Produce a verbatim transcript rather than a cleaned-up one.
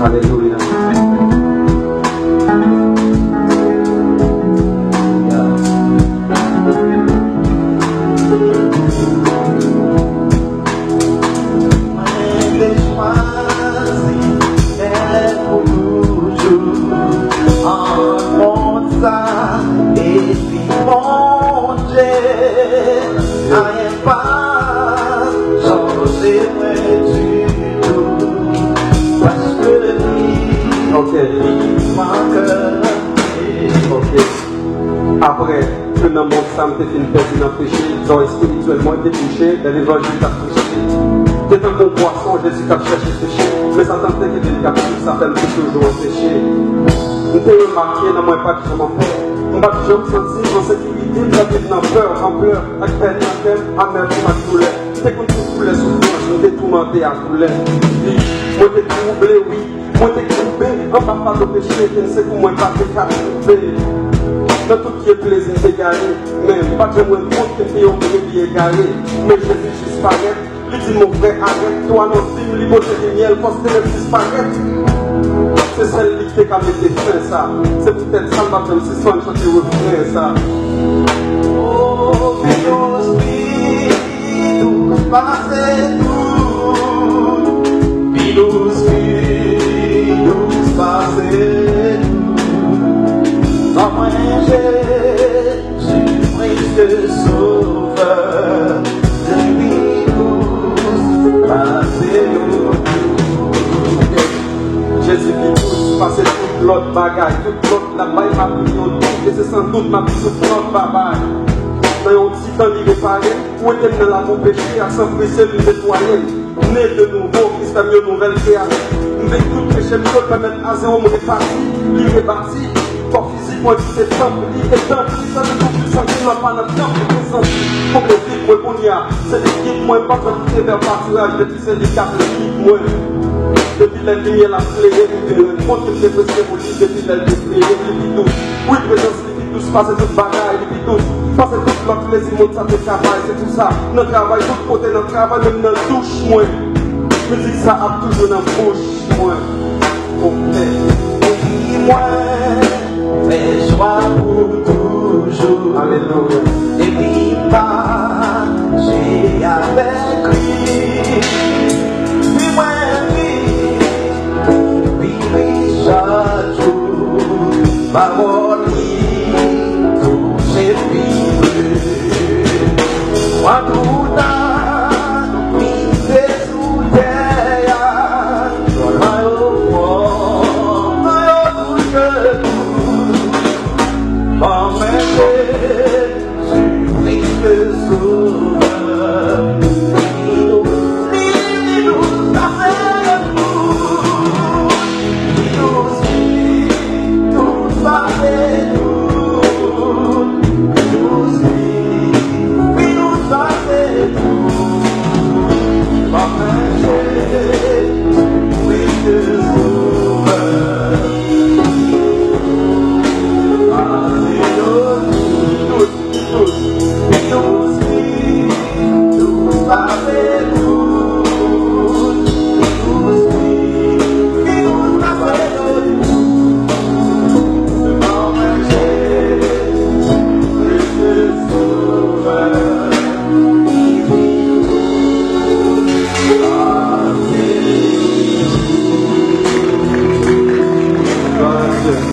Alelouya. Mwen te chwazi fidèl pou toujou. An kont sa, epi Bondye, anyen pa chanje mwen ditou. Paske li, ok, li manke. Ok. Apre ke nan mond sa m te fin pèdi nan peche, dizon espirityèlman te touche, lè levanjil t ap preche. Te tankou yon pwason Jezi t ap chèche peche, men Satan te kenbe l kaptif, sa fè l te toujou an peche. M te remake nan mwen pa t janm anpè. M pa t janm santi m an sekirite, m t ap viv nan pè, an plè, ak pèn nan kè m, amètim ak doulè. M te konn tout koulè soufrans, m te toumante ak doulè. Wi, mwen te twouble, wi. Mwen te koube anba fado peche, ke se pou mwen pa te ka twouble. Nan tout pye plezi m te gaye, men m pa t janm rann kont ke m te yon brebi egare. Men Jezi jis parèt, li di m, "Mon frè, arèt." Twa nan vi m, li pote limyè l, fòs te menm disparèt. Se sèl li ki te ka mete fen sa. Se poutèt sa m p ap janm sispann chante refren sa. Oh, pi dous, pi dous pase tout, pi dous, pi dous pase tout. Nan mwen, Jezi Kris, Sovè, li pi dous pase yo tout. Jezi pi dous pase tout lòt bagay, tout lòt la bay m ap li yo tout, e se san dout m ap li tout lòt babay. Nan yon ti tan li repare m, wete m nan labou peche a, san prese li netwaye m. Ne de nouvo, Kris fè m yon nouvèl kreyati. M venk tout peche m yo, pèmèt a zewo m repati, li rebati. Kò fizik mwen ki se tanp li, e tanp li sa te tou pwisan, ki lòt pa nan tanp li prezans li. Konble vid mwen kounye a, se li gid mwen, pa janm kite vè patiraj, depi se li k ap gid mwen. Depi lè limyè l ap klere m, m vin rann kont ke m te prese pou li, depi lè l te klere m, li pi dous. Wi, prezans li pi dous pase tout bagay, li pi dous pase tout lòt plezi mond sa te ka bay. Se pou sa, nan travay, tout kote, nan travay, menm nan douch mwen, mizik sa ap toujou nan bouch mwen. Ok. Epi mwen fè chwa pou toujou. Alelouya. Epi mache avèk li. Pi mwen viv, pi riche chak jou. Pawòl